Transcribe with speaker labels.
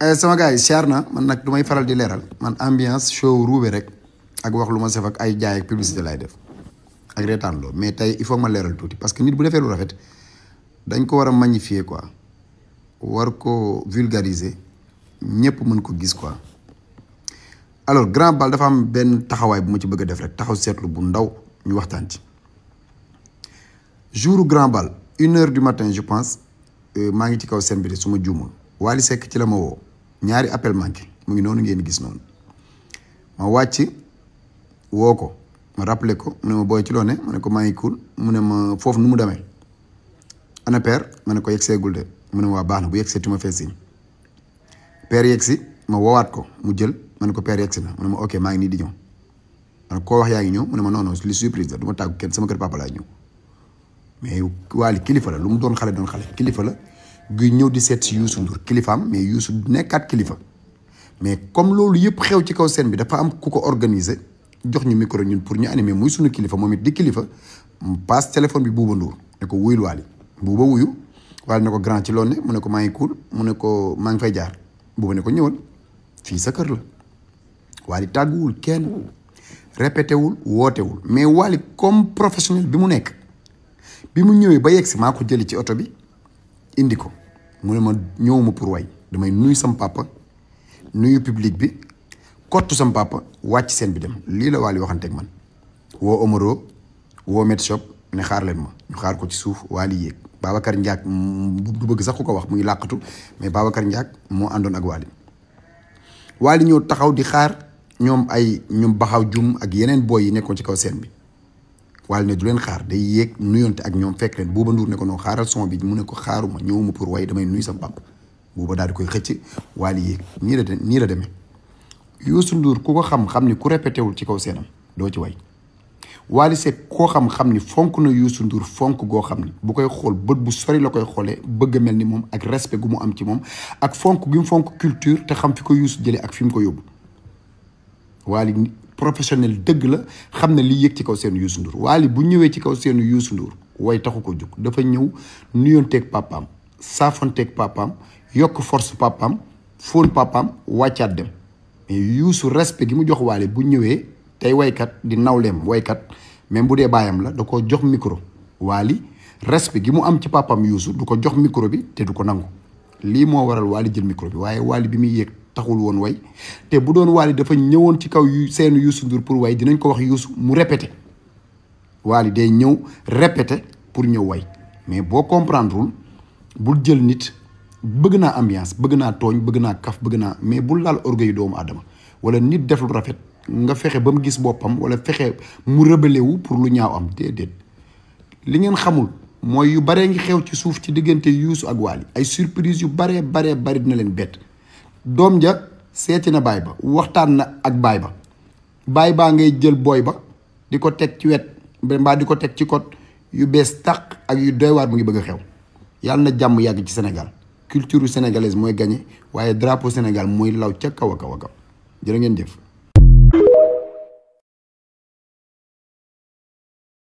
Speaker 1: sama gars yi siyaar na man nag du may faral di leeral man ambiance show ruube rek ak wax lu ma sef ak ay jaay ak publicité laay def ak reetaan loo mais tey il faut ma leeral tuuti parce que nit bu defee lu rafet dañ ko war a magnifier quoi war ko vulgariser ñëpp mën ko gis quoi. alors grand bal dafa am benn taxawaay bu ma ci bëgg a def rek taxaw seetlu bu ndaw ñu waxtaan ci jour grand bal 1h du matin je pense maa ngi ci kaw scène bi de su ma juumul Wally Seck ci la ma woo ñaari appel manqué mu ngi noonu ngeen gis noonu ma wàcc woo ko ma rappelé ko mu ne ma booy ci loo ne ma ne ko maa ngi cool mu ne ma foofu nu mu demee ana père ma ne ko yegg seegul de mu ne ma waa baax na bu yegg see tu ma fee signe père yegg si ma woowaat ko mu jël ma ne ko père yegg si na mu ne ma ok maa ngi nii di ñëw ma ne koo wax yaa ngi ñëw mu ne ma non non li surprise la du ma tàggu kenn sama kër papa laay ñëw mais Wally kilifa la lu mu doon xale kilifa la guy ñëw di seet si Youssou Ndour kilifaam mais Youssou nekkaat kilifa mais comme loolu yëpp xew ci kaw scène bi dafa am ku ko organiser jox ñu micro ñun pour ñu animer muy sunu kilifa moom it di kilifa mu passe téléphone bi Bouba Ndour ne ko wuyul Wally Bouba wuyu Wally ne ko grand ci loolu ne mu ne ko maa ngi cool mu ne ko maa ngi fay jaar Bouba ne ko ñëwal fii sa kër la Wally tàgguwul kenn répété wul wootewul mais Wally comme professionnel bi mu nekk bi mu ñëwee ba yegg si maa ko jëli ci oto bi indi ko mu ne ma ñëwuma pour way damay nuyu sam papa nuyu public bi kottu sam papa wàcc seen bi dem lii la Wally waxanteeg man woo Omaro woo Med Shop ne xaar leen ma ñu xaar ko ci suuf Wally yéeg Babacar Ndiak du bëgg sax ku ko wax mu ngi làqatu mais Babacar Ndiak moo àndoon ak Wally ñëw taxaw di xaar ñoom baxaw jum ak yeneen boy yi nekkoon ci kaw scène bi Wally ne du leen xaar day yéeg nuyonte ak ñoom fekk leen Bouba Ndour ne ko noo xaaral son bi mu ne ko xaaruma ñëwuma pour way damay nuyu sama papa Bouba daal di koy xëcc Wally yéeg nii la demee Youssou Ndour ku ko xam ni ku répété wul ci kaw seenam doo ci way Wally Seck koo xam ni fonk na Youssou Ndour fonk goo xam ni bu koy xool bët bu sori la koy xoolee bëgg a mel ni moom ak respect gu mu am ci moom ak fonk gi mu fonk culture te xam fi ko Youssou jëlee ak fi mu ko yóbbu Wally professionnel dëgg la xam ne li yëg ci kaw seenu Youssou Ndour Wally bu ñëwee ci kaw seenu Youssou Ndour way taxu ko jóg dafa ñëw nuyonteeg papaam saafonteeg papaam yokk force papaam fóon papaam wàccaat dem mais Youssou respect gi mu jox Wally bu ñëwee tey waykat di nawleem waykat même bu dee baayam la da ko jox micro Wally respect gi mu am ci papaam Youssou du ko jox micro bi te du ko nangu lii moo waral Wally jël micro bi waaye Wally bi muy yéeg taxul woon way te bu doon Wally dafa ñëwoon ci kaw seenu Youssou Ndour pour way dinañ ko wax Youssou mu répété Wally day ñëw répété pour ñëw way mais boo comprendrewul bul jël nit bëgg naa ambiance bëgg naa tooñ bëgg naa kaf bëgg naa mais bul laal orgueil doomu aadama wala nit def lu rafet nga fexe ba mu gis boppam wala fexe mu rebelle wu pour lu ñaaw am déedéet li ngeen xamul mooy yu baree ngi xew ci suuf ci diggante Youssou ak Wally ay surprise yu bari dina leen bett doom ja seeti na baay ba waxtaan na ak baay baa ngay jël booy ba di ko teg ci wet mbaa di ko teg ci kot yu bees tàq ak yu doy waar mu ngi bëgg a xew yàlla na jàmm yàgg ci Sénégal culture sénégalaise mooy gagné waaye drapeau Sénégal mooy law ca kaw a kaw a kaw jërë ngeen jëf